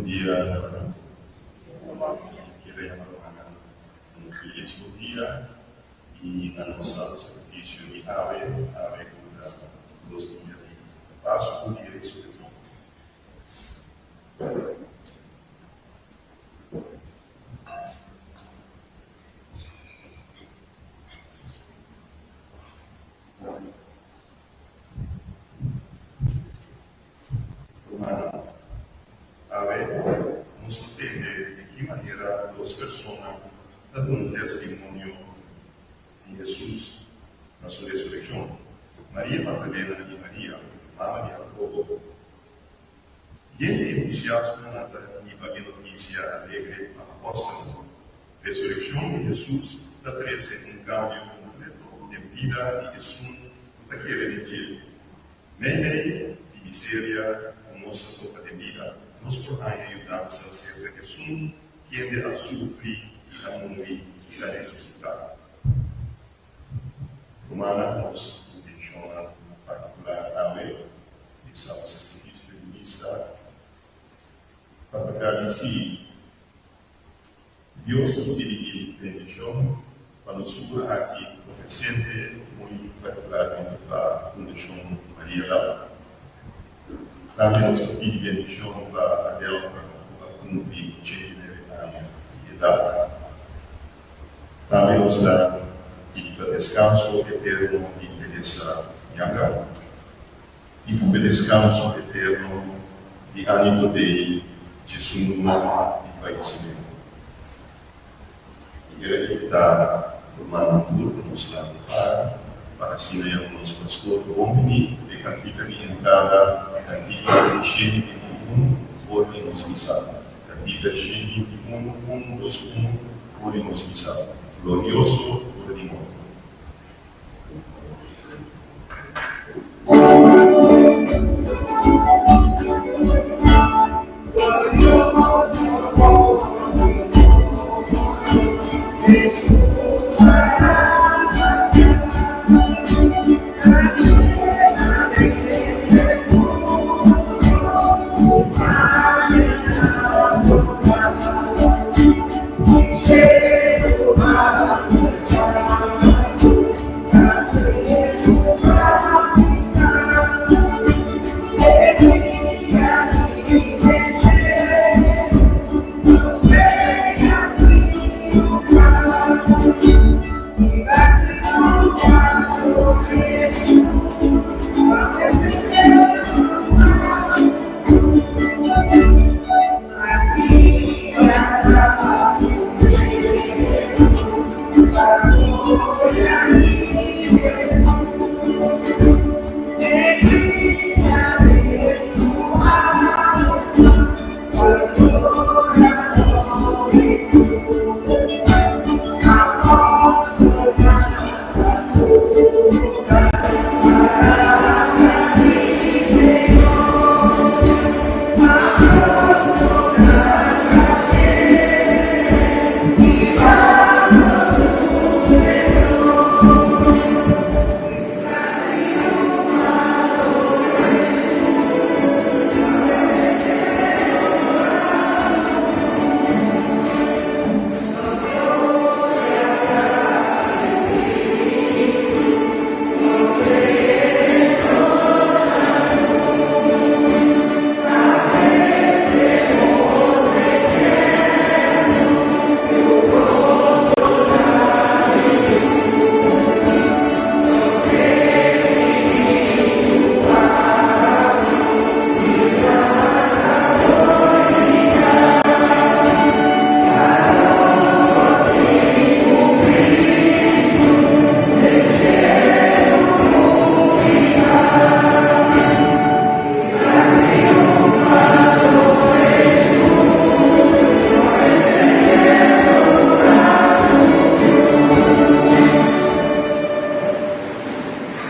Bon dia rumannan. Kere yama rumannan un feliz bon dia y na nos santo sacrificio di awe, awe cu ta dos dia di Pascu di Resurreccion. Rumannan, awe nos lo tende di ki manera dos persona ta duna testimonio di Hesus na su resurekshon, Maria Magdalena i Maria, mama di Hakobo. Yen di entusiasmo nan ta hiba e notisia alegre pa apòstelnan. Resurekshon di Hesus ta trese un kambio kompleto den bida di esun ku ta kere den dje. Meimei di miseria ku nos ta topa den bida, nos por haña yudansa serka esun kende a sufri i a muri i a resusitá. Rumannan, nos intenshonnan partikular awe di Santo Sakrifisio di Misa ta pa gradisí Dios ta pidi bendishon pa nos tur aki ku ta presente, muy partikularmente pa Fundashon Maria Dal. Tambe nos ta pidi bendishon pa Adelfa ku a kumpli 89 aña di edat. Tambe nos ta pidi pa deskanso eterno di Teresa Yanga i tambe deskanso eterno di Annie Todei djesun luna di fayesimentu. Mi kier a invitá rumannan tur pa nos lanta para pa asina yama nos pastor bon bini ku e kantika di entrada, kantika 121 for di nos misal. Kantika 121, un, dos, un, for di nos misal. Glorioso ora di morto.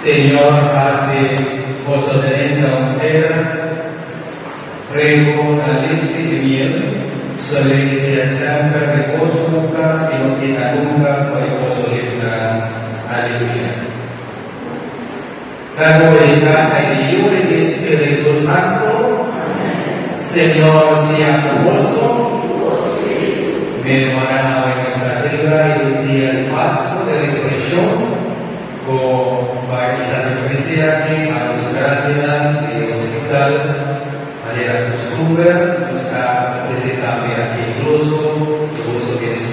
Señor hasi boso drenta un tera riku na lechi i miel, solei sea semper den boso boka i no kita nunka for di boso lipnan. Aleluya. Na nomber di Tata i di Yu i di Spiritu Santu. Señor sea ku boso. Memorá awe nos ta selebrá e dos dia di Pasku di Resurekshon ku bai di Santa Iglesia aki pa nos grandinan di hospital. Manera kustumber nos ta ofresé tambe aki inkluso ku boso mes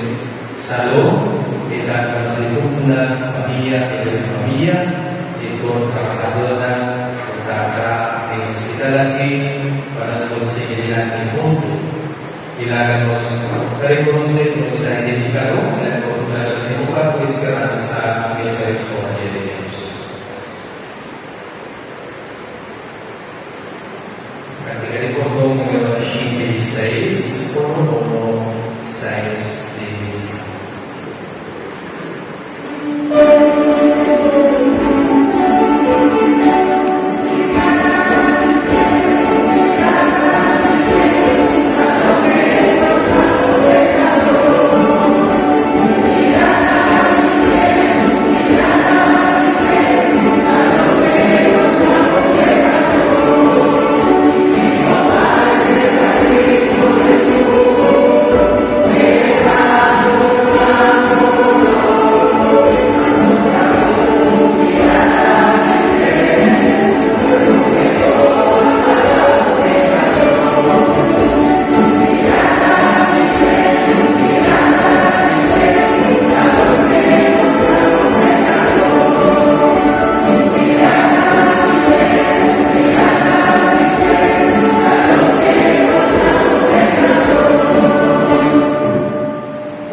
saló i tantu nos difuntunan, famia, henter di famia i tur trabahadónan ku ta traha den hospital aki pa nos por sigui dilanti huntu i laga nos rekonosé ku nos ta hende di kaló i laga nos renoba ku e speransa misericordia di Dios. Kantika di pordon numero 86, 1, 1, 6 di misa.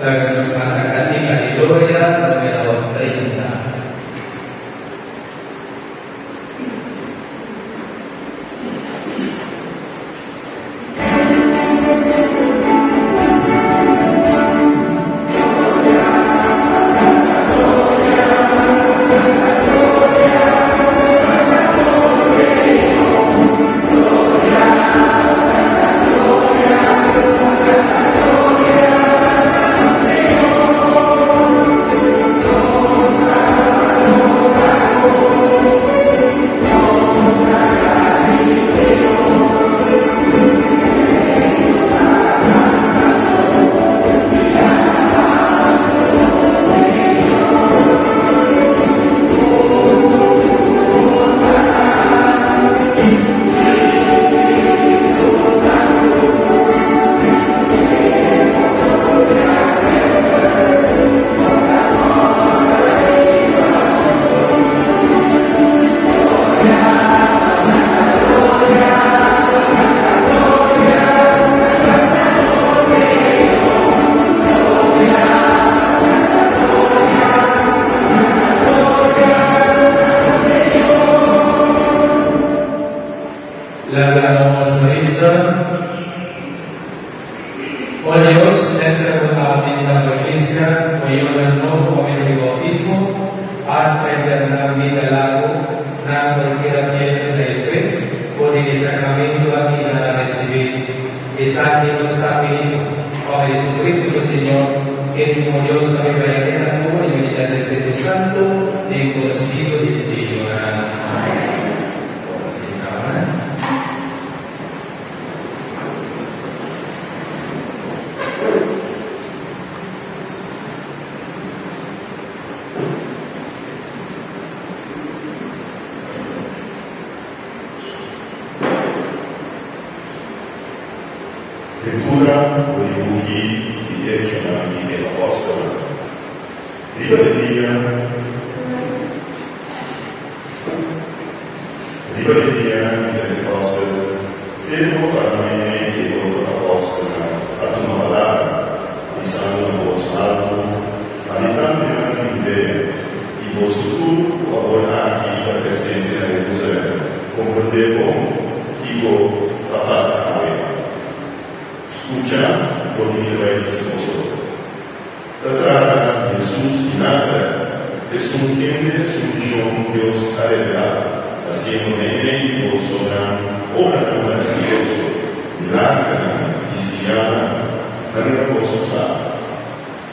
Laga nos kanta kantika di gloria numero 30. Laga nos resa. O Dios, semper bo ta bista bo Iglesia ku yonan nobo pa medio di bautismo, haz pa eterna bida largu nan por keda fiel na e fe ku den e sakramento aki nan a risibí. Esaki nos ta pidi bo, pa Jesucristo nos Señor, kende komo Dios ta biba i reina ku bo den unidat di Spiritu Santu den konsigo di siglonan. Amen. Lectura for di buki di Echonan di e Apòstelnan. Riba e dia Riba e dia di Pentekòstel, Pedro pará meimei di e otro apòstelnan a tuma palabra, bisando na bos haltu, Habitantenan di Hudea, i boso tur ku awor aki ta presente na Jerusalèm, komprendé bon kiko ta pasa awe. Skucha loke mi ta bai bisa boso. Ta trata di Hesus di Nazaret, esun kende su vishon Dios a revelá, hasiendo meimei di bosonan obranan maravioso, milagernan i siñalnan, manera boso sa.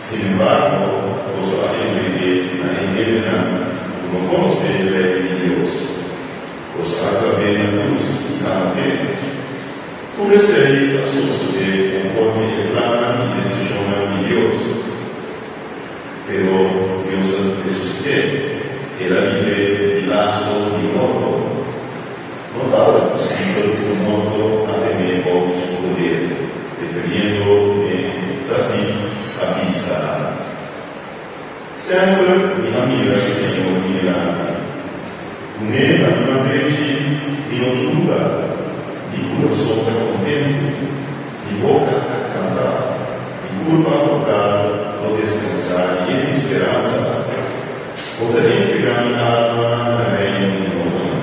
Sinembargo, boso a entreg'é na e hendenan ku no konosé e lei di Dios. Boso a klab'é na krus i a mat'é. Tur esei. tabata posibel ku morto a ten'é bou di su poder, referiendo n'e David a bisa, Semper mi a mira Señor mi dilanti. Kuné na mi man drechi mi no tin duda, mi kurason ta kontentu, mi boka ta kanta, mi kurpa mortal lo deskansá yen di speransa. Bo ta entregá mi alma na reino di mortonan.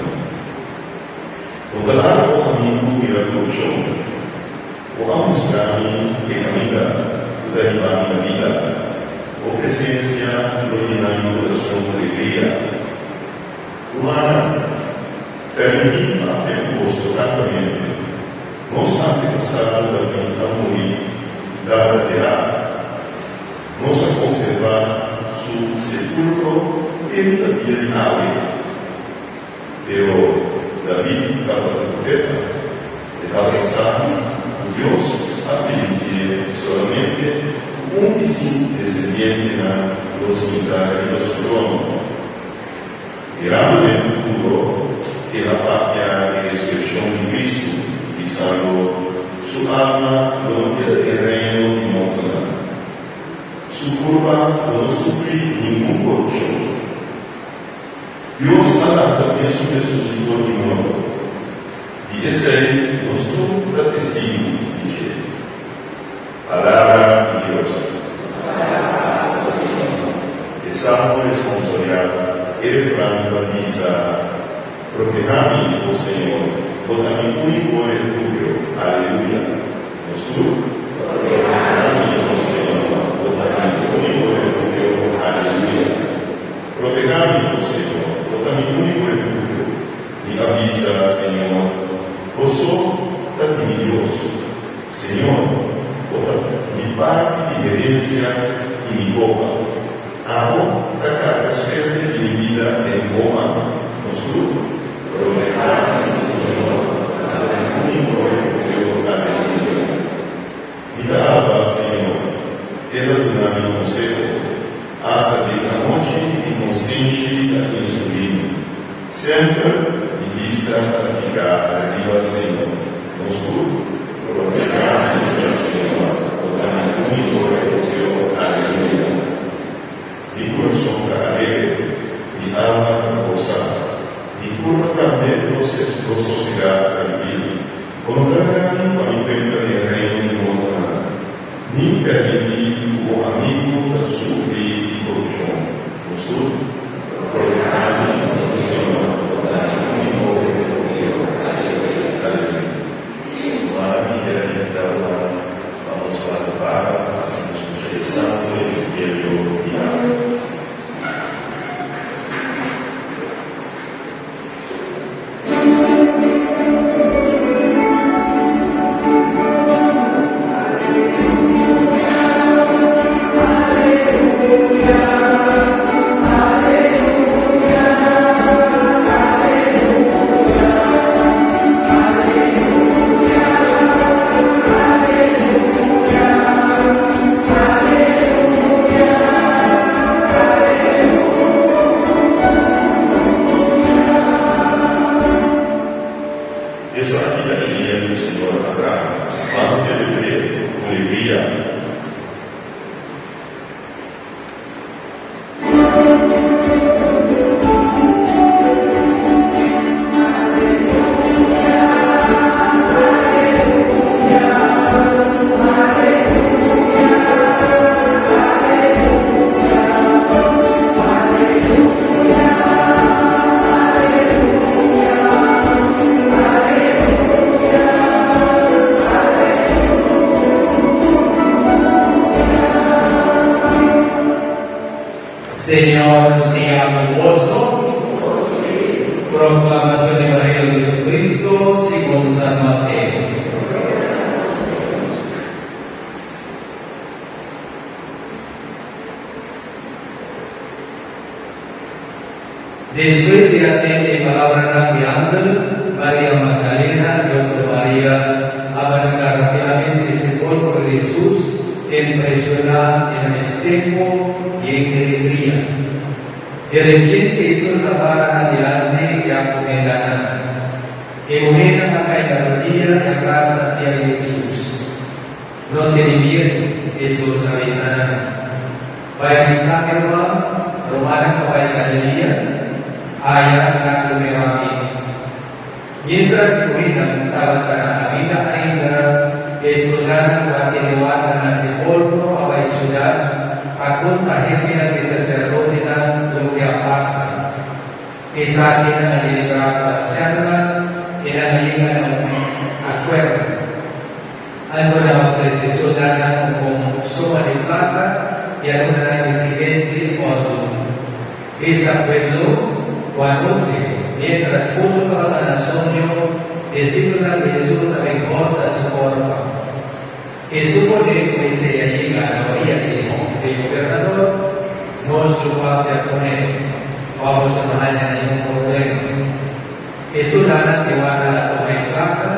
Bo ta laga bo amigu mira korupshon. Bo a mustra mi e kaminda ku ta hiba mi na bida. Bo presensia lo yena mi kurason ku alegria. Rumannan, permití papia ku boso frankamente. Nos antepasado David a muri i tabata derá. Nos a konservá su sepulkro te riba dia di awe. Pero David tabata un profeta. E tabata sa ku Dios a permitié solamente ku un di su desendientenan lo sinta riba su trono. Mirando den futuro, el a papia di resurekshon di Kristu, bisando, Su alma lo no keda den reino di mortonan. Su kurpa lo no sufri ningun korupshon. Dios a lanta mesun Hesus for di morto. Di esei nos tur ta testigu di dje. Palabra di Dios. E salmo responsorial e refran ta bisa, Protehá mi, o Señor, bo ta mi úniko refugio. Aleluya. Nos tur? Protehá mi, o Señor, bo ta mi úniko refugio. Aleluya. Protehá mi, o Señor, bo ta mi úniko refugio. Mi a bisa, Señor, bo so ta di mi Dios. Señor, bo ta mi parti di herensia i mi kopa. Abo ta karga suerte di mi bida den bo man. Nos tur? Protehá mi, Señor, ta mi úniko refugio. Aleluya. Mi ta alabá Señor, E ta duna mi konseho. Asta den anochi mi konsenshi ta instruí mi. Semper mi bista ta fiká riba Señor. Nos tur protehá mi ta Señor, bo ta mi úniko refugio. Aleluya. Mi kurason ta alegre, mi alma ta gosa, mi kurpa tambe lo sosegá trankil. Bo no ta raki pa mi penta den reino di mortonan, ni permití ku bo amigu ta sufri di korupshon. Nos tur protehá mi, Señor, bo ta mi úniko refugio. Aleluya. Rumannan mi kier a invitá rumannan pa nos lanta para pa asina skucha e santu evangelio di awe. Esaki ta e dia ku Señor a traha. Ban selebr'é ku alegria. Señor sea cu boso. Proclamacion di Evangelio di Jesucristo segun San Mateo. Despues di a tende e palabranan di angel, Maria Magdalena i otro Maria a bandoná rápidamente e sepulkro di Hesus, impresioná i na mes tempu yen di alegria. Di repente Hesus a para nan dilanti i a kumindá nan. E muhénan a kai na rodia i a brasa pia di Hesus. No tene miedu, Hesus a bisa nan. Bai bisa mi ruman, rumannan ku bai Galilea, aya nan lo mira mi. Miéntras e muhénan tabata na kaminda ainda, e soldánan ku a tene warda na sepulkro a bai siudat pa konta hefenan di saserdotenan loke a pasa. Esakinan a deliberá ku ansianonan i nan a yega na un akuerdo. Anto nan a ofresé soldánan un bon suma di plata i a duna nan e siguiente òrdu, Bisa pueblo ku anochi, miéntras boso tabata na soño, disipelnan di Hesus a bin hòrta su kòrpa. E suponé ku esei a yega na oria di e hòf di gobernador, nos lo papia kuné pa boso no haña ningun problema. E suldanan di warda a tuma e plaka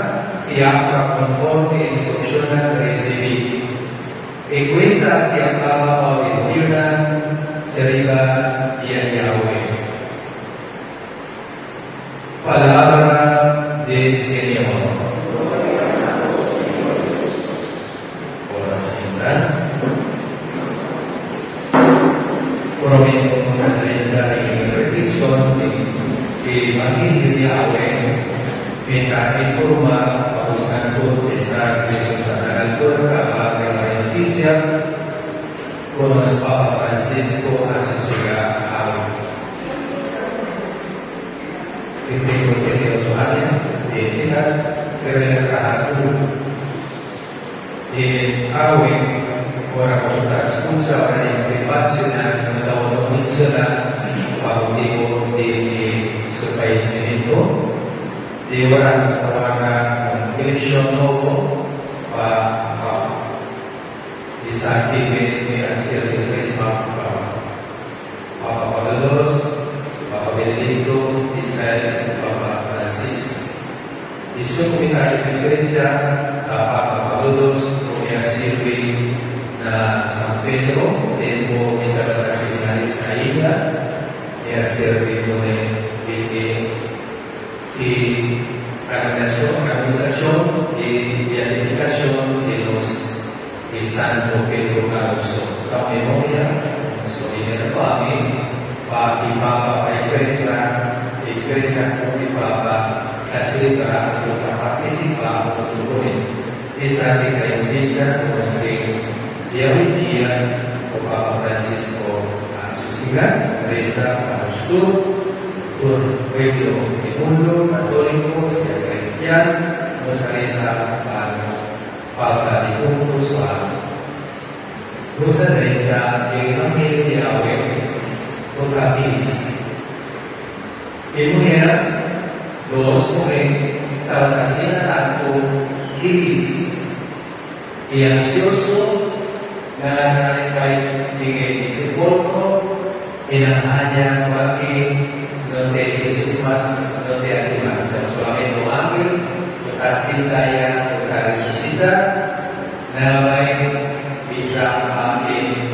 i a aktua konforme e instrukshonnan risibí. E kuenta aki a plama bou di hudiunan te riba dia di awe. Palabra de Señor. Gloria na bo, Señor Jesus. Ora sinta. Prome ku nos a drenta den e reflekshon di e Evangelio di awe, mi ta informá pa bosan tur esaki di nos a na altura kaba riba e notisia ku nos Papa Francisco a sosegá awe. E tin 88 aña di edat, pero el a traha duru. E awe, ora boso ta scucha ora di prefacionan no ta wordo menciona pa motibo di e su fallecimento, di ora nos ta warda un eleccion nobo pa Papa. Esaki mes mi a cierto crisma pa Papa Pablo Dos, Papa Benedicto XVI ku Papa Francisco. I su ku mi ta eksperensiá ta Papa Pablo Dos ku mi a sirbi na San Pedro tempu mi tabata seminarista ainda, mi a sirbi kuné den e e kanonisacion di beatificacion di nos E Santo Pedro Caruso ta un memoria so di hende pa mi pa e Papa pa expresa e expresa cu e Papa ta celebra cu ta participa hunto cu e. Esaki ta e noticia cu nos tin di awendia cu Papa Francisco a susiga reza pa nos tur, tur pueblo di mundo catolico sea cristian nos a reza pa nos. Papa di huntu su alma. Nos a drenta e evangelio di awe ku ta filis. E muhernan, dos muhé, tabata asina tantu filis i ansioso, nan a trae bai den e sepulkro i nan haña ku aki no te Hesus mas, no te aki mas, pero solamente un angel ku ta sinta aya ku ta resusitá. Nan a bai bisa pa e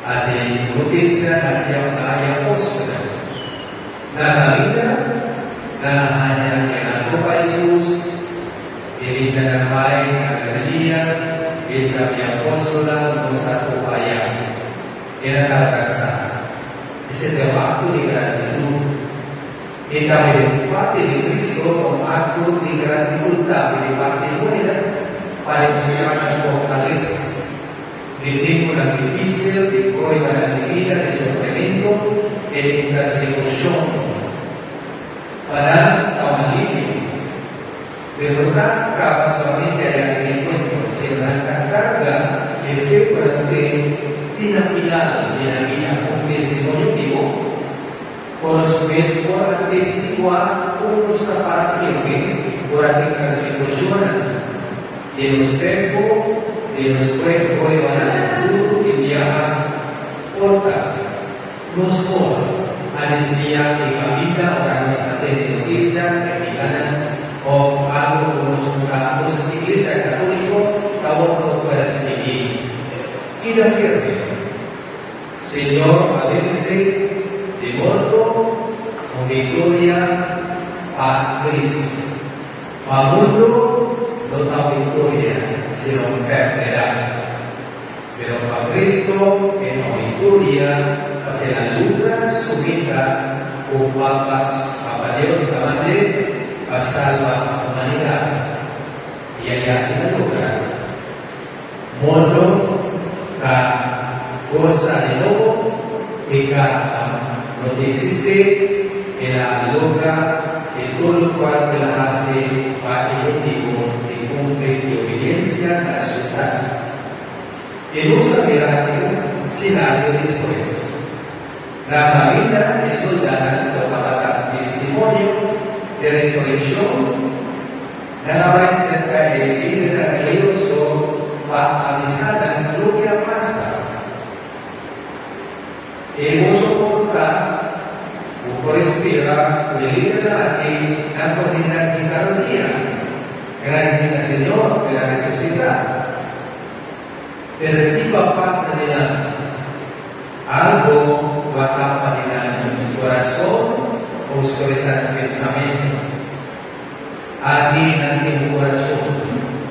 hasi notisia na e apòstelnan. Na kaminda, nan a haña e nan topa Hesus i bisa nan bai na Galilea, bisa mi apòstelnan nos a topa aya. E na tabata sa. Esei ta un akto di gratitut. E tambe di parti di Cristo ta un akto di gratitut tambe di parti di muhernan pa demostrá nan fortalesa den tempunan difísil, di pruebanan di bida, di sufrimentu i di persekushon. Pa nan ta un alivio. Derotá kaba solamente aya den e enkuentro, sino nan ta karga e fe ku nan ten te na final di nan bida, un testimonio bibo ku nos mes por atestiguá kon nos ta para firme ora tin persekushonnan. Den nos tempu, den nos pruebanan duru i biaha por ta. Nos por a desviá e kaminda ora nos a tende notisia, predikánan òf algu ku nos no ta nos Iglesia Katóliko ta wòrdu persiguí. Keda firme. Señor a vense di morto, un viktoria pa Cristo. Pa mundu no ta viktoria, sino pèrdida. Pero pa Kristu e ta viktoria, pasobra el a logra su meta ku Papa, Papa Dios a mand'é pa salba humanidat. I ayá el a logra. Mundu ta gosa di nobo, piká no ta eksistí, el a logra e tur lokual el a hasi pa e motibu di kumpli ku obediensia na su Tata. I nos a mira aki un sinario despues. Na kaminda e soldanan lo tabata testimonio di resurekshon. Nan a bai serka e lidernan religioso pa avisá nan loke a pasa. E boso por ta ku por spera ku e lidernan aki nan por tin nan di kada dia. Gradisí na Señor ku el a resusitá. Pero kiko a pasa di nan? Algo ku a tapa di nan kurason oskuresá nan pensamentu. Aki nan tin un kurason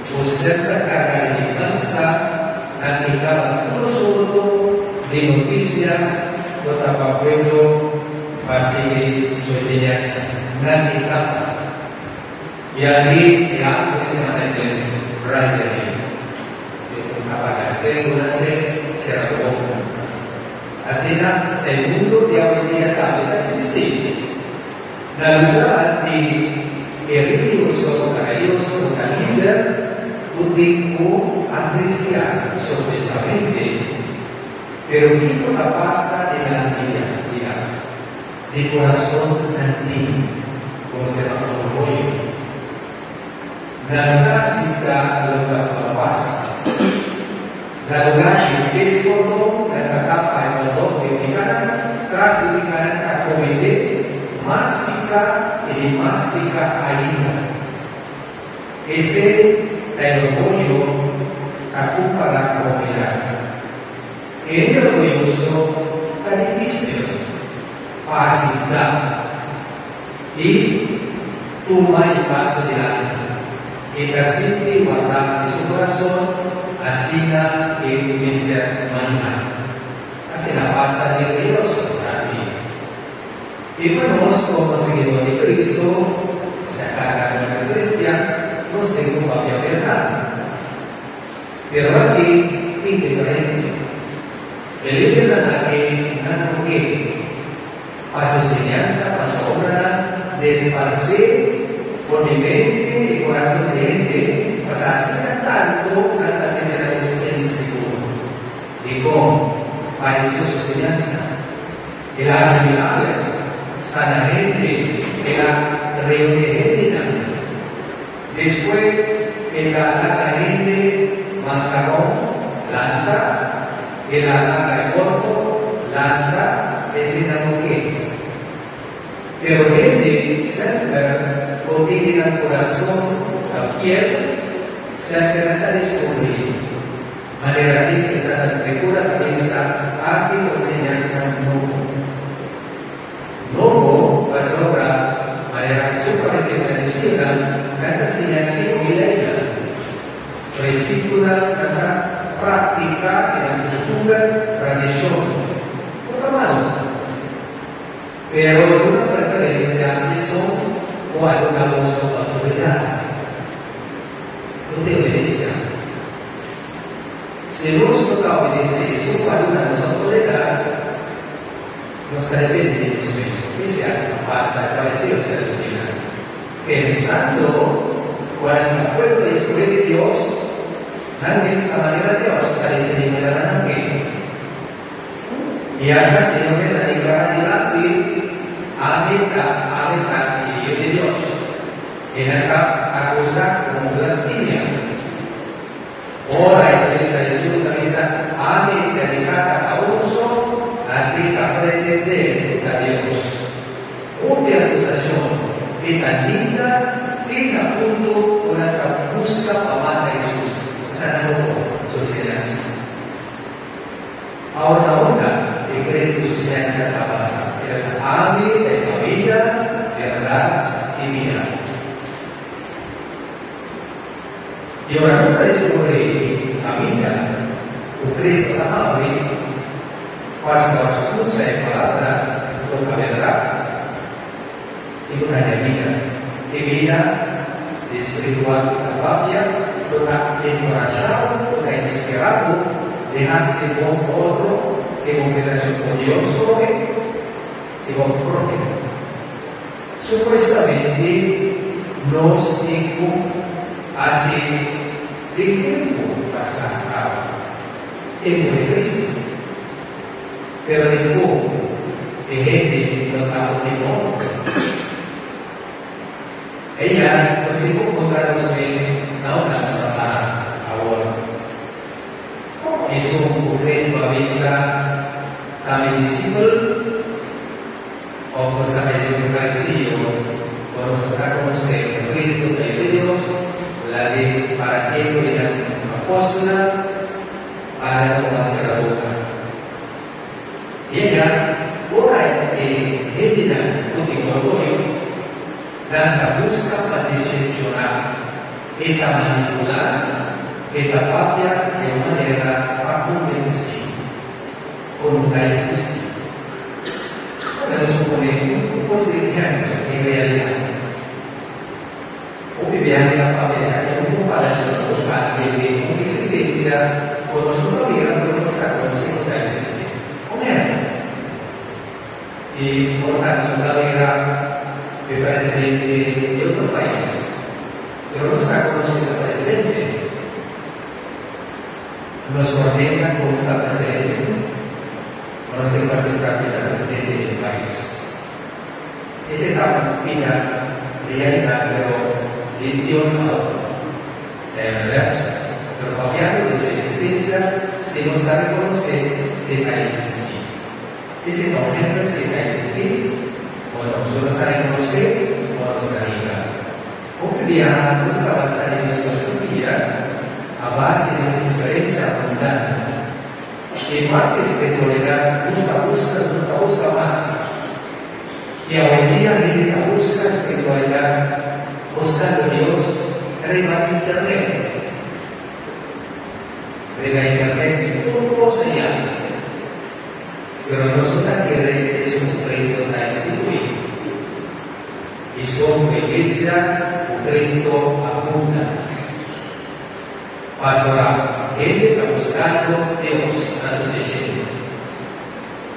ku serta karga di vengansa, nan tin kaba tur sorto di notisia ku ta pa pueblo pa sigui su enseñansa. Nan tin tapa. I aki e algu di semana ingles bribery e ku ta paga se ku na se sera bo boka. Asina ta e mundu di awendia tambe ta eksistí. Na lugar di e religioso ta religioso ta lider ku tin ku a cristian supuestamente, pero kiko ta pasa den nan dia dia? Di corazon nan tin, como se llama, orgullo. Nan ta acepta loke a pasa. Na lugar di pidi pordon, nan ta tapa e pordon ku e pikanan, tras e pikanan ta kometé mas piká i di mas piká ainda. Esei ta e orguyo ta kumpará ku humildat. Hende orguyoso ta difísil pa aseptá i tuma e paso dilanti. E ta sinti wardá den su kurason, asina e mester manehá. Asina pasa den Dios tambe. I pa nos komo siguidó di Kristu, sea karga di kristian, nos tin ku papia bèrdat. Pero aki tin diferente. E lidernan aki nan no ke pa su siñansa, pa su obranan desparsé for di mente i kurason di hende, pasobra asina tantu nan ta sinti nan mes insigur. Dikon? Pa Hesus su siñansa. El a hasi milager, sana hende, el a reuni hendenan. Despues el a laga hende mankaron lanta, el a laga e morto lanta, esei nan no ke. Pero hende semper por tin den nan kurason ta fiel, semper nan ta deskubrí. Manera dice Santa Scritura ta bisa aki ku enseñansa nobo. Nobo pasobra manera Hesus pareció saduceonan, nan ta siña si obi leinan, prinsipionan nan ta praktiká di nan kustumber, tradishon. No ta malu. Pero duna preferensia esun ku a duna boso outoridat. No tin obedensia. Si nos no ta obedesé esun ku a duna nos outoridat, nos ta depende di nos mes. Esei a pasa e fariseo saduseonan. Pensando ku nan ta pueblo eskohé di Dios, nan mes ta manera Dios ta disidí manera nan ke. I ata Señor mes a deklará dilanti, Ami ta, ami ta e Yu di Dios. I nan ta akusá komo blasfemia. Ora e ta bisa Hesus a bisa, Ami ta di tata ta un so, aki ta pretendé ku ta Dios. Hopi akusashon i ta ninga te na punto ku nan ta buska pa mata Hesus. Esaki no por sosede asina. Awor na unda e Cristo su siensia ta basa? E ta sa, Ami ta e kaminda, bèrdat i bida. I ora nos a deskubrí kaminda ku Kristu ta habri, pas bo a skucha e palabra ku ta bèrdat i ku ta haña bida, e bida di spiritual ku ta papia, ku ta enkurashá bo, ku ta inspirá bo di hasi bon ku otro i bo relashon ku Dios promé i bo ku próhimo. Supuestamente nos tin ku hasi den tempu pasá kaba e muri Kristu, pero dikon e hende no ta uni otro? Eya nos tin ku puntra nos mes na unda nos ta para awor. Esun ku Kristu a bisa ta mi disipel? Òf nos ta mete un karisio ku nos no ta konosé ku Kristu ta Yu di Dios, lag'é para ketu i nan apòstelnan para no a sera boka. I aya, ora e hendenan ku tin orguyo, nan ta buska pa desepshoná, e ta manipulá, e ta papia di un manera pa konvensí. Ku no ta existi. Ora nos supone un cos di ehempel en realidad. Hopi biaha a papia esaki un comparacion tocante di un existencia cu nos no ta mira pero nos ta conoce cu ta existi. Un ehempel. Y por ta nos no ta mira e presidente di otro pais, pero nos ta conoce cu ta presidente. Nos por nenga ku ta presidente, o nos tin ku aseptá ku e ta presidente di e pais. Esei ta un pida realidat pero di Dios auto ta e universo. Pero papiando di su existencia si nos ta reconoce si e ta existi. Esei ta un ehempel si e ta existi o no. So nos ta reconoce o nos ta nenga. Hopi biaha nos ta basa e nos filosofia a base di nos eksperensia abundante. E parti spiritualidat nos ta buska, nos ta buska mas. I awendia hende ta buska spiritualidat buskando Dios riba internet. Riba internet tin tur kos ayá. Pero nos no ta kere esun ku Cristo ta instituí. I son ku iglesia ku Cristo a funda. Pasobra hende ta buskando Dios ta su deshente.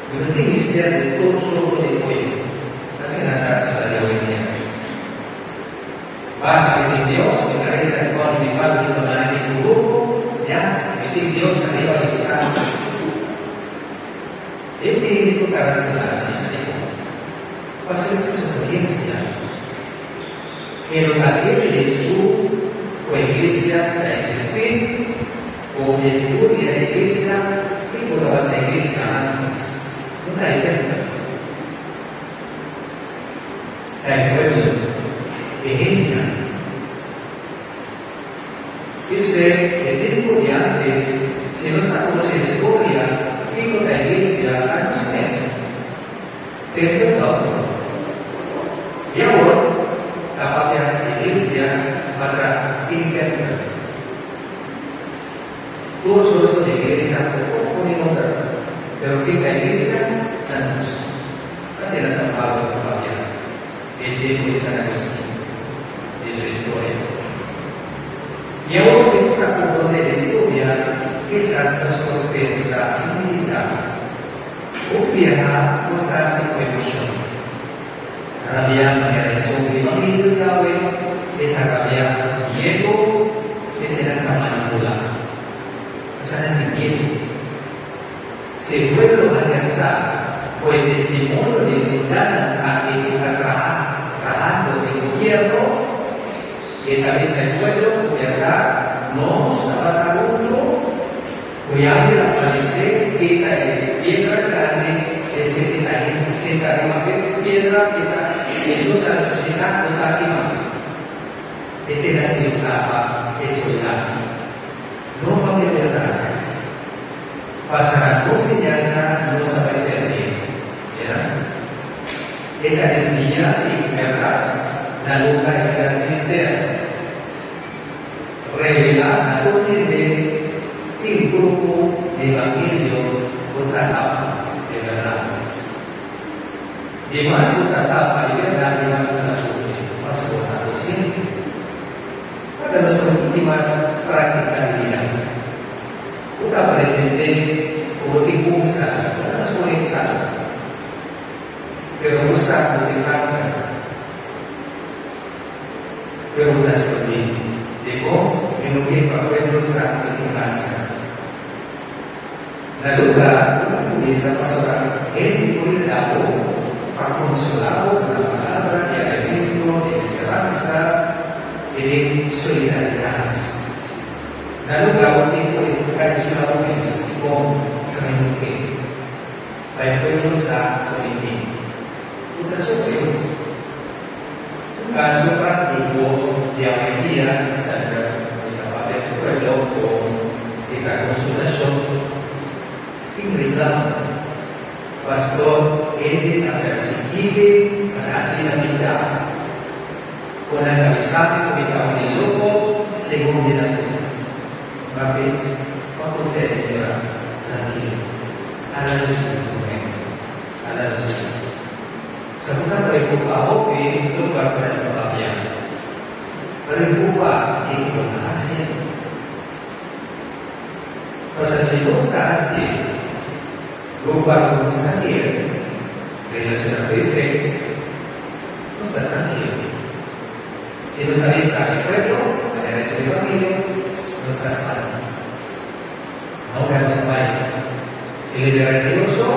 Mi no tin mister di tur sorto di pueblo, asina ta ciudad di awendia. Basta mi tin Dios, mi ta resa i pone mi pan di manera di un grupo, ya, mi tin Dios ariba i santu. E tin ku ta rasoná asina dikon? Pasobra e experiencia e no ta kere den su ku e iglesia ta existi o e studia e iglesia kiko tabata e iglesia antes. No ta e tempel. Ta e pueblo, e hendenan. P'esei e tempu di antes, si nos ta konosé historia kiko ta iglesia ta nos mes. Tempel ta otro. I awor ta papia iglesia pasa tin tempel. Tur sorto di iglesia ku por pone nomber, pero ken ta iglesia ta nos. Asina San Pablo ta papia den tempu di San Agustin den su historia. I awor si nos ta komprondé e historia, kisas nos por pensa i meditá. Hopi biaha nos ta hasi ku emoshon. Rabiá manera esun di Evangelio djawe e ta rabiá miedu, eseinan ta manipulá. Eseinan tin miedu. Si e pueblo haña sa ku e testimonio di e soldánan aki ku ta traha trahando den gobièrnu, e ta bisa e pueblo ku bèrdat nos tabata huntu. Ku ya el a paresé kita e piedra grandi, es ke si ta hende senta riba e piedra, kisa Hesus a resusitá, no ta aki mas. Esei ta triunfá pa e soldado. No papia bèrdat. Pasará nos siñansa, nos a bai pèrdí. Mira. E ta desviá di bèrdat na lugar di gran mister. Revelá na tur hende tin grupo di evangelio ku ta tapa e bèrdat. Di mas ku ta tapa e bèrdat, di mas ku ta sufri, mas bo ta konsiente. Ata nos por tin mas práktika di bida. Bo ta pretendé ku bo tin kumsa, ata nos por eksal. Pero bo sa ku bo tin kanser. Pero bo ta skondí. Dikon mi no ke pa pueblo sa ku mi tin kanser? Na lugá ku bo kuminsá pasobra hende por yuda bo pa konsolá bo ku nan palabra di aliento, di speransa i di solidaridat. Na lugá bo tin ku ta isolá bo mes. Dikon sa mi no ke pa e pueblo sa ku mi tin? Bo ta sufri. Un kaso práktiko di awendia semper mi ta papia ku pueblo ku e ta konsultashon tin reklamo. Pastor hende ta persiguibe pasobra asina mi ta. Ku nan ta bisa mi ku mi ta un loko segun di nan gusto. Ma pens pa konsé señora trankilo. Hala nos un momento. Ala nos siña. Sa ku ta preocupa hopi lugar ku nan ta papia. Preocupa di ku bo ta haciendo. Pasobra si nos ta haci lugar ku nos ta kier relaciona ku e fe, nos ta trankilo. Si nos ta reza e pueblo, manera e Evangelio, nos ta spanta. Aunke nos ta bai e lider religioso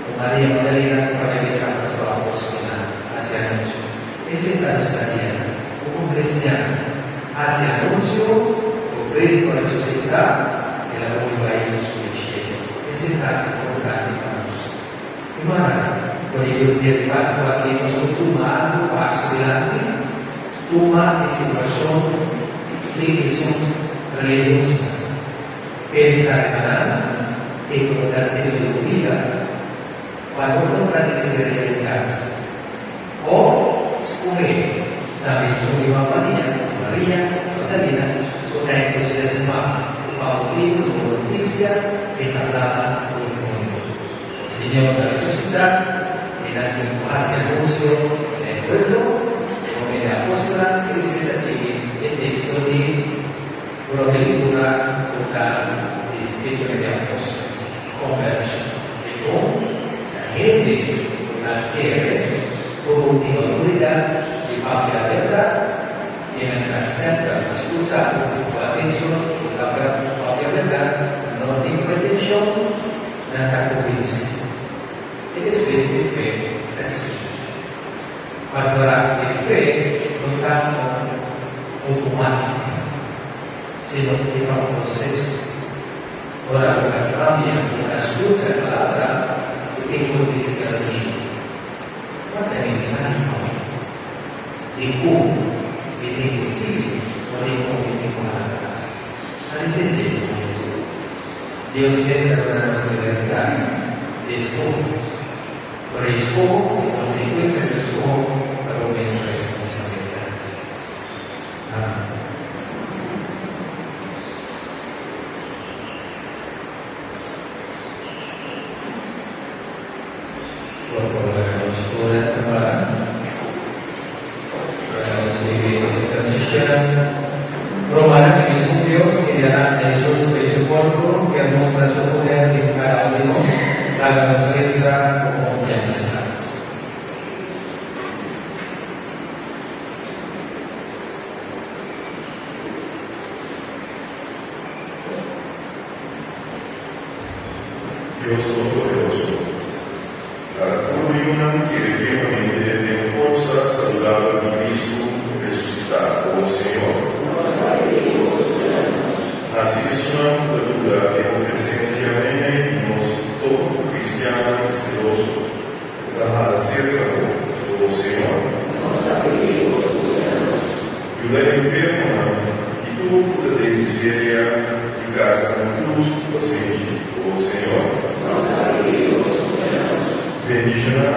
ku Maria Magdalena ku tabata bisa pa su apòstelnan hasi anunsio. Esei ta nos tarea komo kristian, hasi anunsio ku Kristu a resusitá, el a bolbe bai subi shelu. Esei ta importante pa nos. Rumannan, ku e Dios dia di Paskua aki nos por tuma algu paso dilanti, tuma e situashon di esun religiosonan. Pensa riba nan i ku bo ta hasiendo di bo bida pa no kontradisí realidat. Òf skohe tambe esun di Maria, Maria Magdalena, ku ta entusiasmá ku pa motibu di bon notisia e ta plama rònt mundu. Señor ta resusitá i nan tin ku hasi anunsio na e pueblo, Promé di Apóstolnan i despues ta sigui e teksto di Promé Lectura ku ta di Hechos di Apóstol. Conversion e bon, sa hende ku nan kere ku bo tin outoridat di papia bèrdat i nan ta semper skucha bo ku atenshon ku ta papia bèrdat, no tin pretenshon. Nan ta convencí. E despues e fe ta sigui. Pasobra e fe no ta un automático, sino e ta un proceso. Ora bo ta cambia, bo ta scucha e palabra, bo tin cu discerní. Cua ta e mensahe pa mi? Dicon mi tin cu sigui o dicon mi tin cu hala atras? Ta depende di bo mes. Dios mes a duna nos libertad di escoho, pero e escoho i consecuencia di escoho ta bo mes responsabilidad. Amen. Por favor laga nos ora ta para pa nos sigui e transicionnan. Romanan e mesun Dios kende a lanta Hesus for di sepulcro kier mustra su poder den cada un di nos. Laga nos resa cu confiansa. Dios Todopoderoso, laga tur bo yunan kere firmemente den forsa saludabel di Cristo resusitá, o Señor. Hasi esunnan ku ta duda den bo presensia meimei di nos topa ku cristiannan seloso ku ta hala serka bo, o Señor. Yuda enfermonan i tur ku ta den miseria i karga nan krus ku pasenshi, o Señor. Bendishoná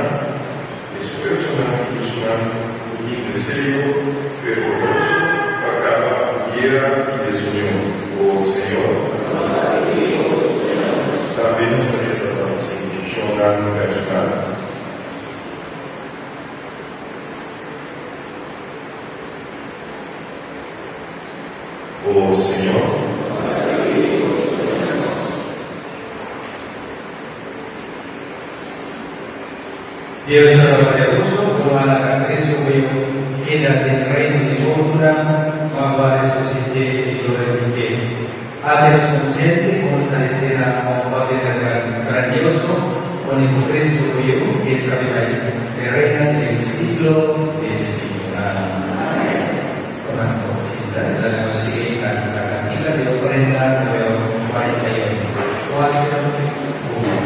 esfuersonan di esunnan ku tin deseo fervoroso pa kaba ku guera. guera i desunion. O Señor. Tambe nos ta resa pa nos intenshonnan personal. O Señor. Dios Todopoderoso, ku a laga Cristo ku yu keda den reino di mortonan, ma ku a resusit'é i glorifik'é. Hasi nos konsiente ku nos ta destina pa un poder grandioso, pone ku Cristo ku yu entra biba i reina den e siglo di siglonan. Amén. Tuma por sinta i laga nos sigui canta cantica di ofrenda numero 41. Cuatro, uno.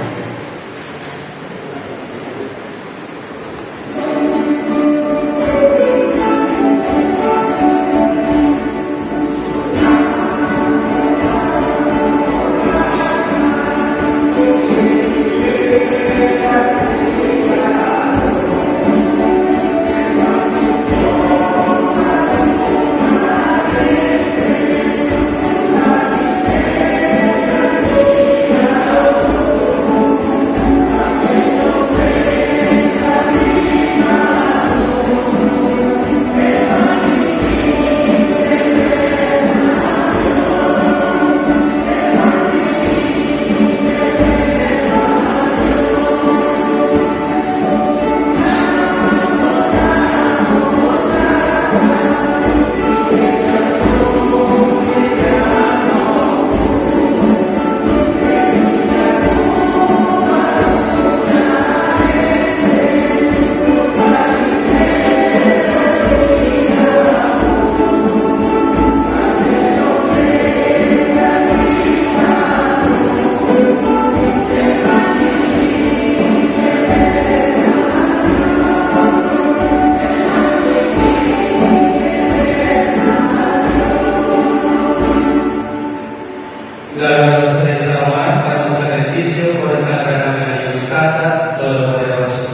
Laga nos resa awor pa nos sacrificio por ta agradabel na Dios Tata Todopoderoso.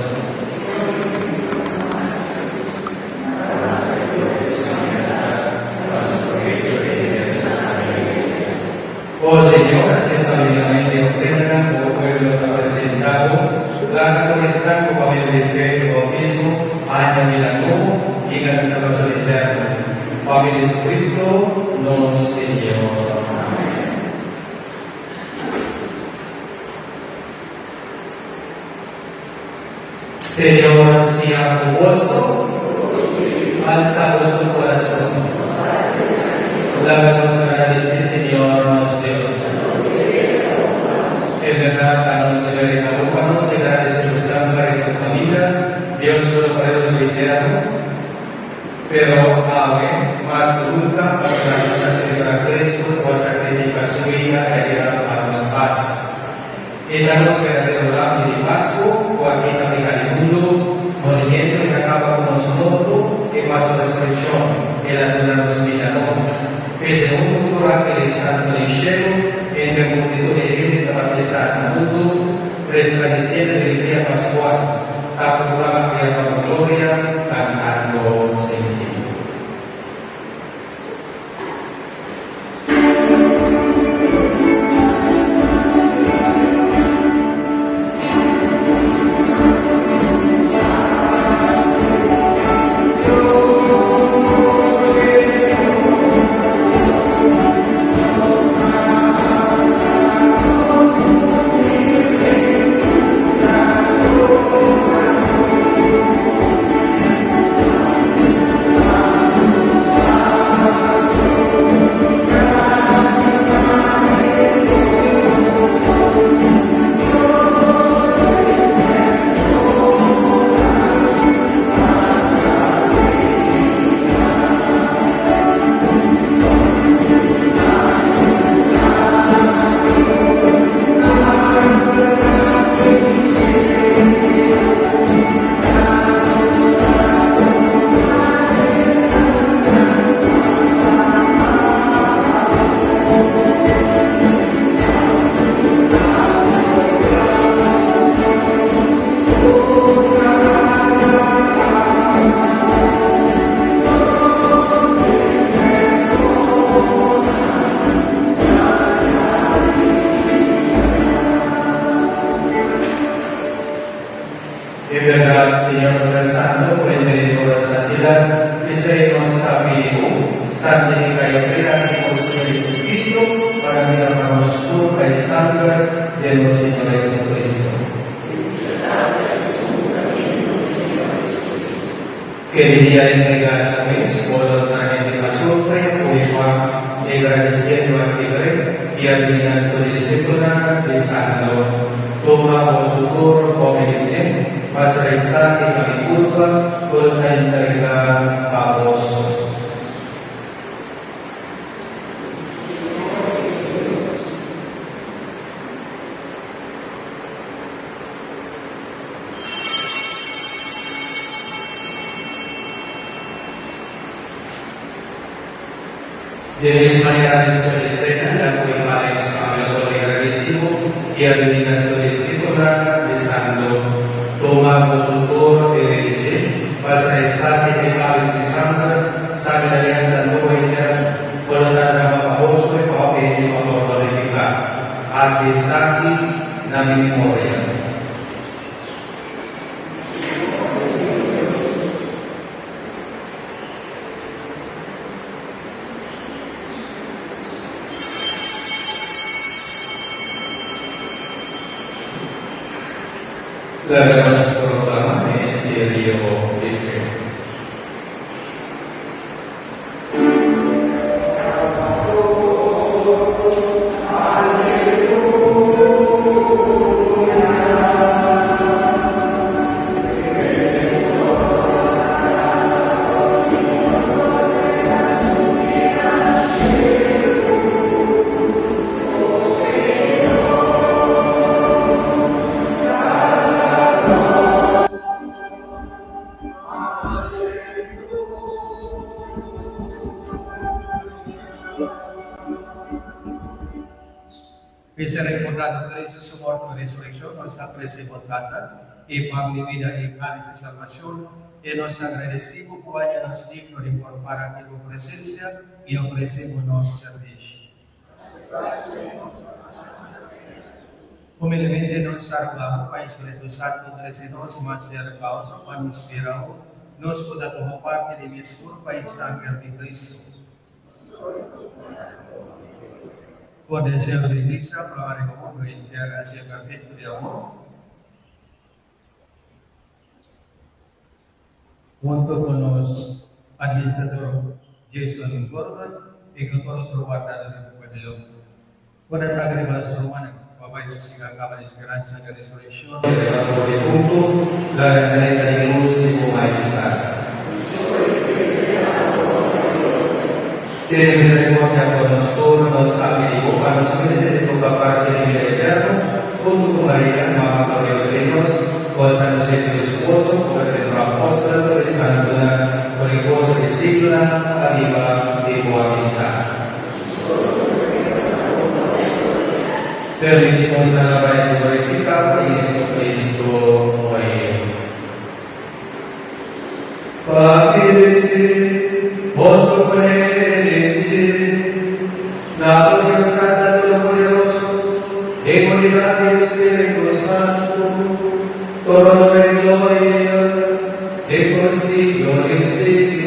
Oh Señor, acepta humildemente ofrenda cu bo pueblo ta presenta bo, laga tur esnan cu pa medio di fe i bautismo haña bida nobo i gana salbacion eterno. Pa medio di Jesucristo nos Señor. Amen. Señor sea cu boso. Alza boso corazon. Laga nos agradece Señor nos Dios. En berdad ta nos deber i ta bon pa nos agradece bo semper i tur caminda, Dios Todopoderoso i Eterno. Pero awe, mas cu nunca, pasobra nos a celebra Cristo cu a sacrifica su bida i a bira pa nos Pascua. E ta nos berdadero Lamchi di Pascu cu a kita pica di mundu, moriendo e ta caba cu nos morto i pa su resureccion el a duna nos bida nobo. P'esei huntu cu tur angeles santu den shelu, entre multitud di hende ta batisa na mundu, resplandeciendo di alegria pascual, ta proclama cu yama bo gloria, cantando sin fin. Santifica y ofrenda por Señor Jesucristo para mirar para nos culpa y sangre de nuestro Señor Jesucristo. Que día entrega su mes voluntariamente a sufre, o y agradeciendo a Libre y a su discípula, diciendo, Toma vuestro turno, come y mas realizar que mi culpa, por entregar a vos. De la misma manera, después de cena, la cual es agradecido y a su discípula, diciendo, Toma vuestro toro de religión, vas a rezar que te cabes de sangre, sangre de alianza nueva y eterna, por lo tanto, baboso y papel y papel de picar. Así es aquí na mi memoria. La proclama Ministerio de Fe. Misericordia Cristo su muerte y resurrección, nuestra presente y pan de vida y cáliz de salvación, y nos agradecemos por nos digno de por aquí tu presencia y ofrecemos nuestro servicio. Humildemente nos salvamos, Pai Espíritu Santo, nos más cerca otro, para inspirar, nos pueda tomar parte de mi culpa y sangre de Cristo. Por deseo de iglesia, probaré como entera hacia perfecto de amor. Junto con los administrador Jason Gordon y con otro guardado del pueblo. Buenas tardes, hermanos romanos. Papá y su acaba de esperanza de resurrección, de difunto, la reverenda de luz y majestad. Tiene misericordia con nosotros, nos amigo, a nos merece de toda parte de vida eterna, junto con María, Mamá de Dios Dios, con San José su esposo, con el apóstol, con Santo, con el gozo de siglo, arriba de amistad. Permitimos alabar y glorificar a Jesucristo, hoy. Papiriti, voto con la potestad Todopoderoso, e con il Spirito Santo, todo e gloria, e por siglo dei secoli.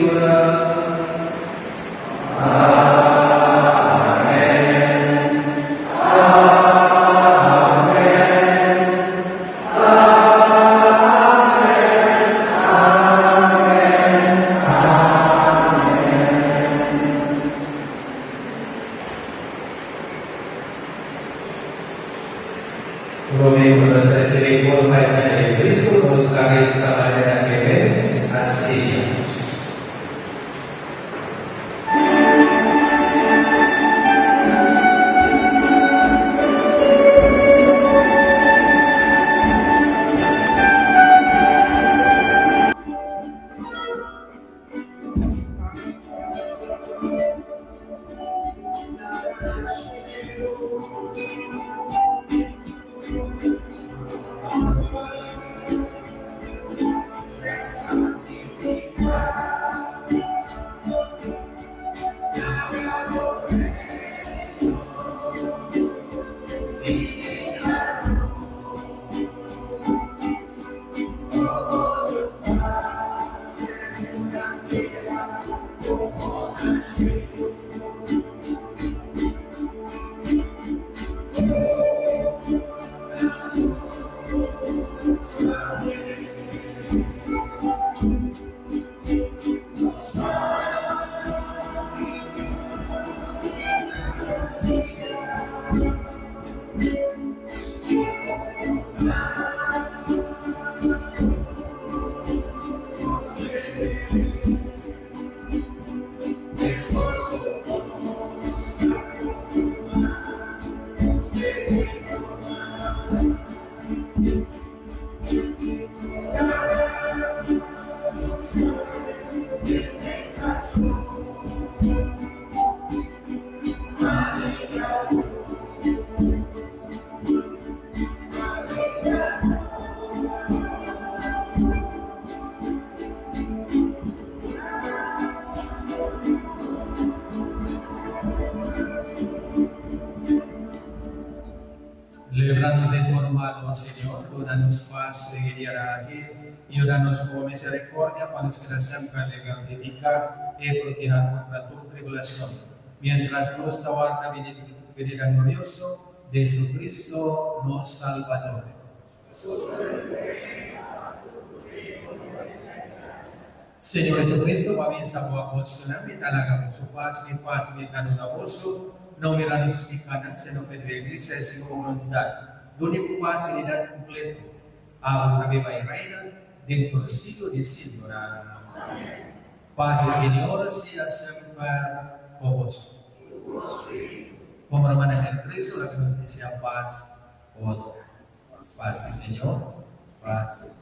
Líbranos de todo mal, oh Señor, dónanos paz en el día aquí, y ayúdanos con misericordia para que siempre alegre dedica y proteja contra tu tribulación, mientras nos aguarda venida glorioso de Jesucristo, nos Salvador. Señor Jesucristo, pamisa mo apostol namin, talaga mo su paz, mi paz, mi tanong no miranos mi kanan, sino que tu iglesia es su voluntad. Duni paz y unidad completo. A viva y reina dentro del siglo de siglo. Amén. Paz del Señor sea siempre con vos. Como hermana en el Cristo, la que nos desea paz, otra. Paz del Señor, paz.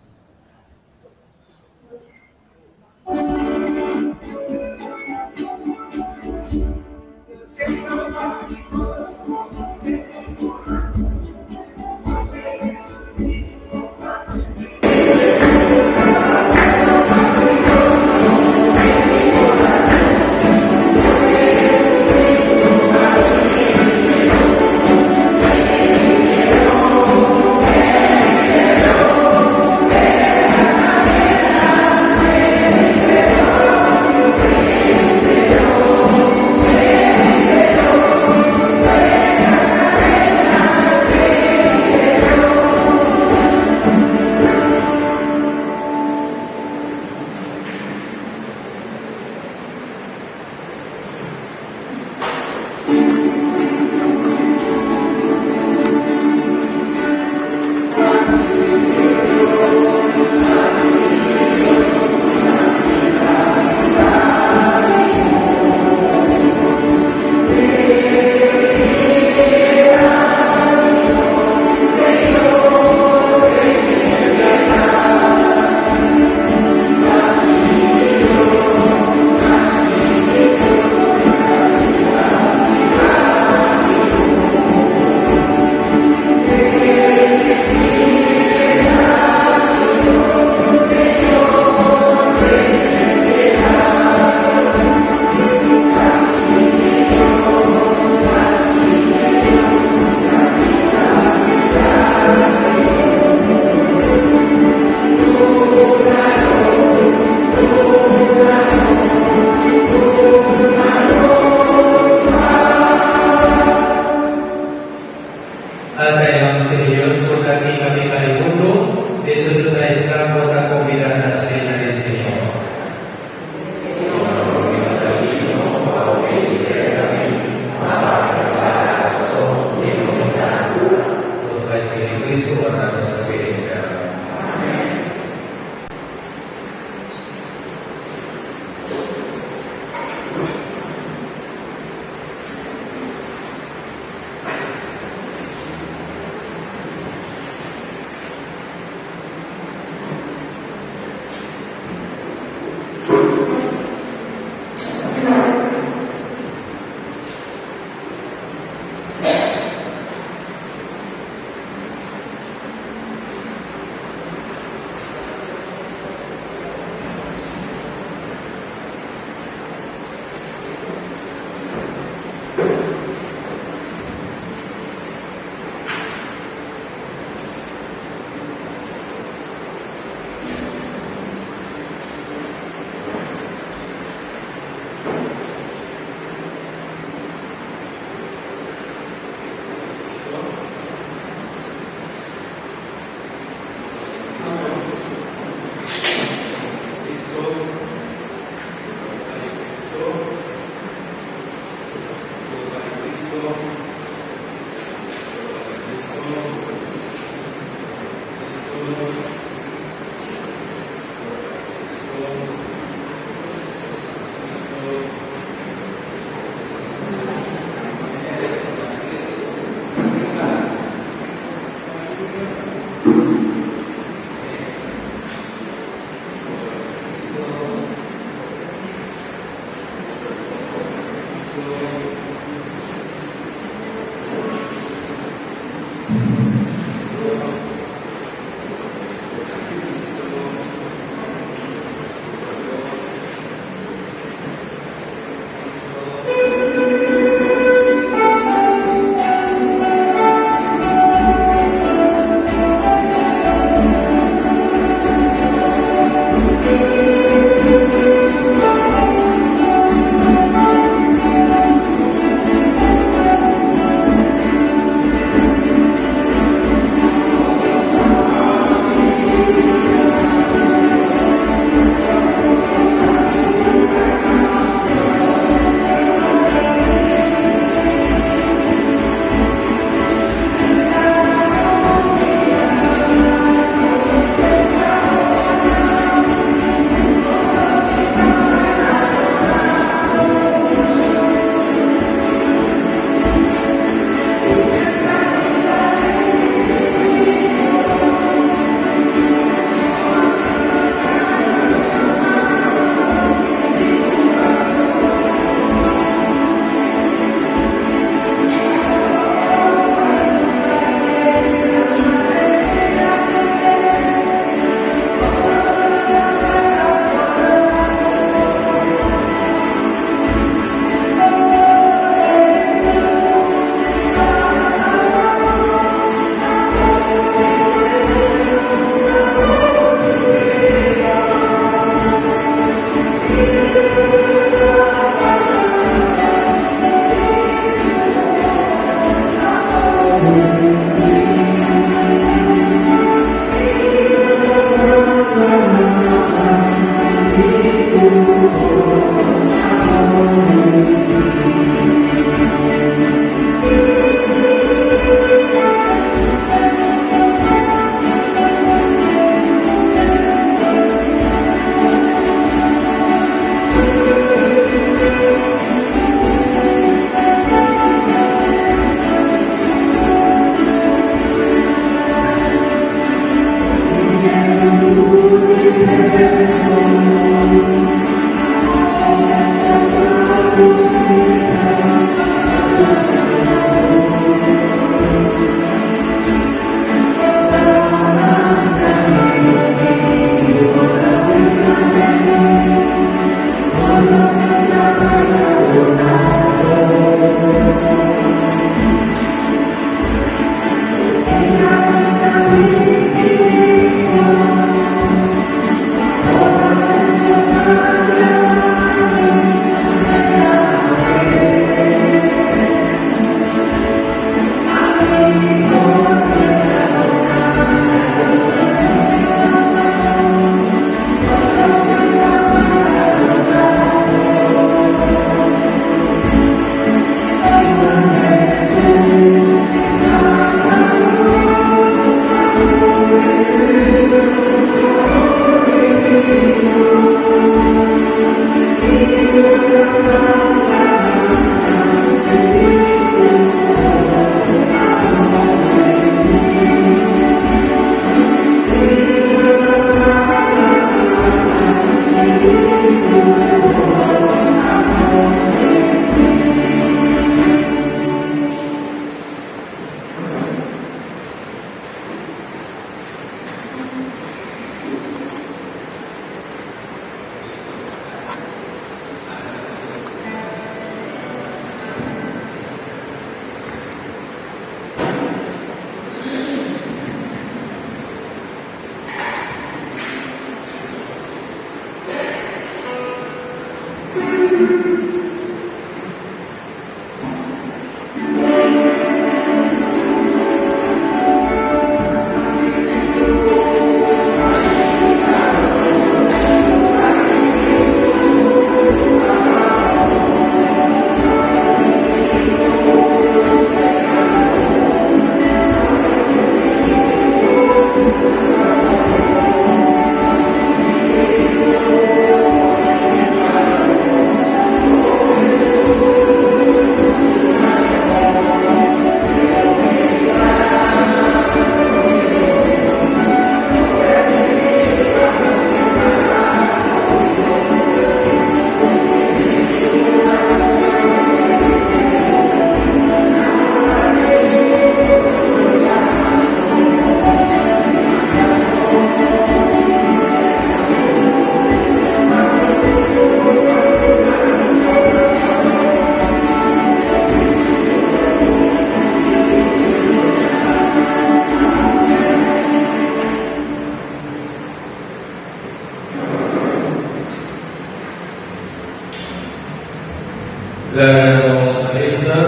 Misa.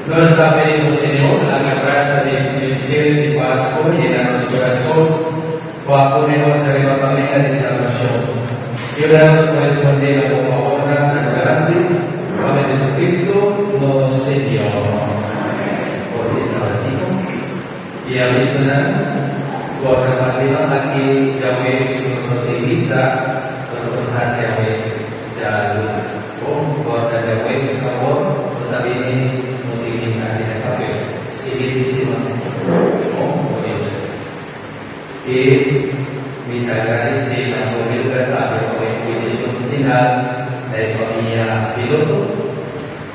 Nos ta pedimos, Señor, laga gracia di misterio di Pasco yena nos corazon, cu a pone nos riba caminda di salbacion. Yuda nos corresponde na bo favornan tan grandi, pa medio Jesucristo nos Señor. Por si tabatico. E avisonan ku a ta pasinan aki djawe su no tin misa lo ta kuminsá hasi awe djaluna. Bo kòrda djawe awor no ta bini no tin misa aki na papel. Siguiente siman si. Bon ku Dios. E mi ta gradisé na promé lugar tambe pa e bendishon final na e famia Piloto.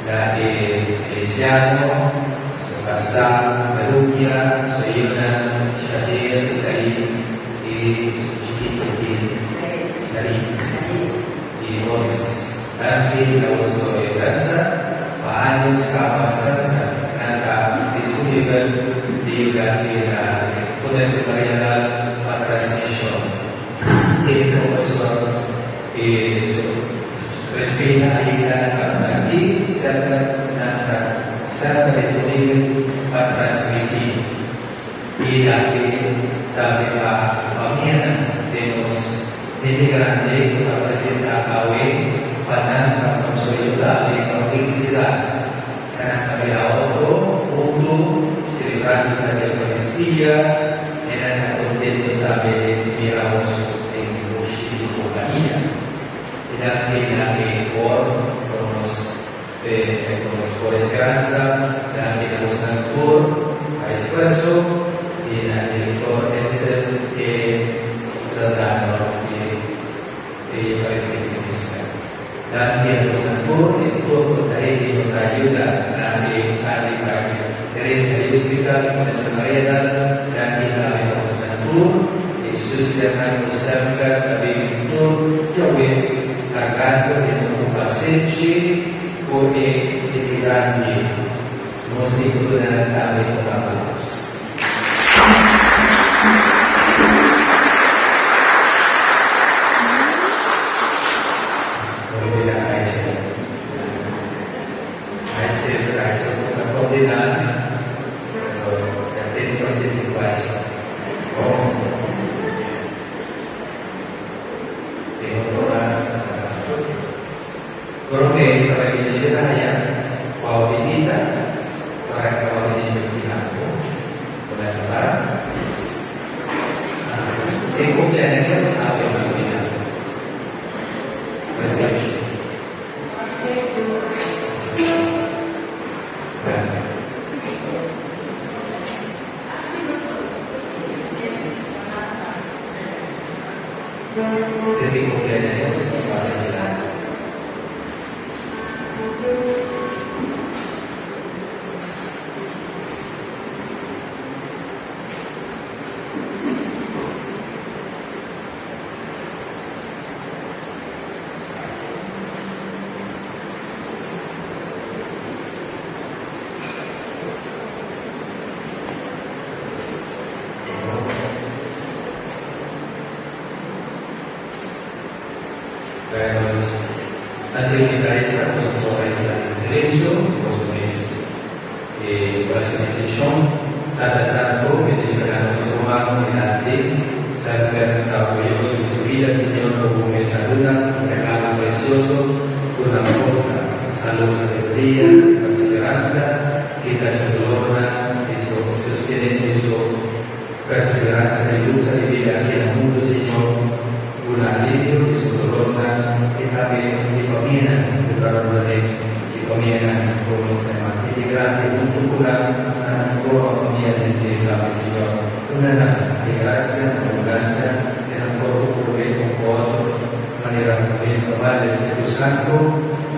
Na e Feliciano, su kasá Marukia, su yunan Shahir, Shahid i su chikitu ki Sharit i Oris. Danki na boso yudansa pa años kaba serka nan ta disponibel di yuda ki na e Fundashon Mariadal pa transmishon. E profesor i su Respeta ainda na tabata aki, semper nan ta semper disponibel pa transmití i aki tambe pa famianan den nos hende grandi ku ta presentá awe pa nan ta konsuelo tambe pa felisidat sa nan ta bira otro huntu selebrando sa Eukaristia i nan ta kontento tambe mira boso den bushi di kompania. I danki na e kor ku nos ku nos por esperansa, danki na bosnan tur pa esfuerso i na direktor Edsel e Giordano di e Eucaristia Minister. Danki na bosnan tur i tur ku ta hende ku ta yuda na e parti pa gerencia di hospital Fundacion Mariadal, danki tambe pa bosnan tur. E zusternan ku semper ta bini tur djawe kargando e mundo pasenshi ku e hende grandi. Nos tin ku duna nan tambe un aplaus. Por bira Aisha. Aisha, Aisha ku ta kondena, pero ya tene pasenshi ku Aisha. Den otro ras Prome ta bai bendiciona aya cu awa bendita ora cu awa bendicion final bo bo na ta para Den cumpleaños aki nos awe na final Reception. Si tin cumpleaños ta pasa dilanti. Reynolds, Antes di reza, boso por reza den silencio, boso mes e oracion di intencion. Tata Santo, bendiciona nos rumannan dilanti, semper ta orguyoso di su bida, Señor, lo bo mes a duna un regalo precioso cu nan forsa, salud, sabiduria y perseverancia. Kita su dolornan i su sostene ku su perseveransia den lucha di bida aki na mundu, Señor, duna alivio di su dolornan i tambe di famianan ku ta rondon'é i famianan ku nos a mati di grandi huntu ku nan na nan forma famia den dje tambe, Señor. Duna nan e grasia na abundansia i nan por komprondé un ku otro manera ku mes ta bal e Spiritu Santu,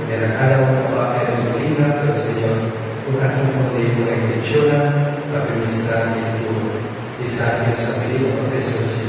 manera kada un ta papia den su linga, pero Señor, ku ta komprondé ku e intenshonnan pa ministrá den tur. Esaki nos a pidi pa Cristo nos Señor.